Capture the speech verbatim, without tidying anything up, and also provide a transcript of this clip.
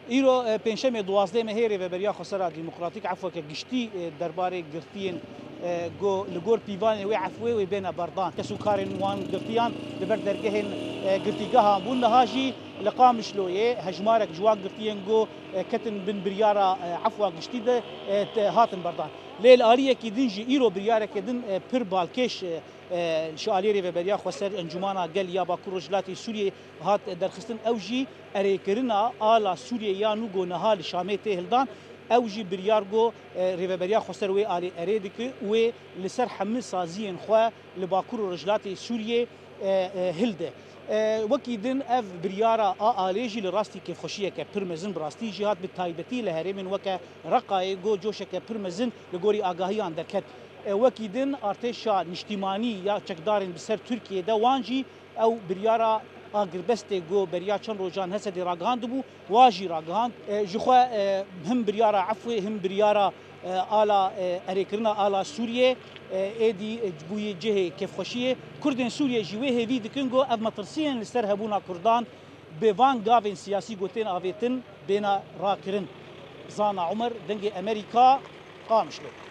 Îro, e, pêncşemê duwazdeh mehê Rêveberiya Xwesera Demokratîk efweke giştî, e, derbarê girtiyên, e, ku li gor pîvanê wê efwê wê bêne berdan. Kes û karên wan girtiyan li ber dergehên, e, girtîgehan bûn. Niha jî li Qamişloyê hejmarek ji wan girtiyên ku, e, ketin bin biryara, e, efwa giştî de, e, te-, hatin berdan. Lê li aliyekî din jî îro biryareke din, e, pir balkêş, e, e, ji aliyê Rêveberiya Xweser Encûmana Gel ya Bakur Rojhilatê Sûriyê hat derxistin. Ew jî erêkirina ala Sûriyê ya nû ku niha li Şamê tê hildan. Ew jî biryar ku, e, Rêveberiya Xweser wê alî erê dike, wê li ser hemî saziyên xwe li Bakur û Rojhilatê Sûriyê, e, e, hilde. E, wekî din ev biryara a alê jî li rastî kêfxweşiyeke pir mezin, bi rastî jî hat bi taybetî li herêmên weke Reqayê ku coşeke pir mezin li gorî agahiyan derket. E, wekî din artêşa niştîmanî ya çekdarên bi ser Tirkiyê de wan jî ew biryara agirbestê ku beriya çend rojan Hesedê ragihandibû, wa jî ragihand. E, ji xwe, e, him biryara efwê, him biryara, e, ala, e, erêkirina ala Sûriyê, e, êdî, e, bûyî cihê kêfxweşiyê. Kurdên Sûriyê jî wê hêvî dikin ku ev metirsiyên li ser hebûna Kurdan bi van gavên siyasî ku tên avêtin bêne rakirin. Zana Umer, Dengê Emerîka, Qamişlo.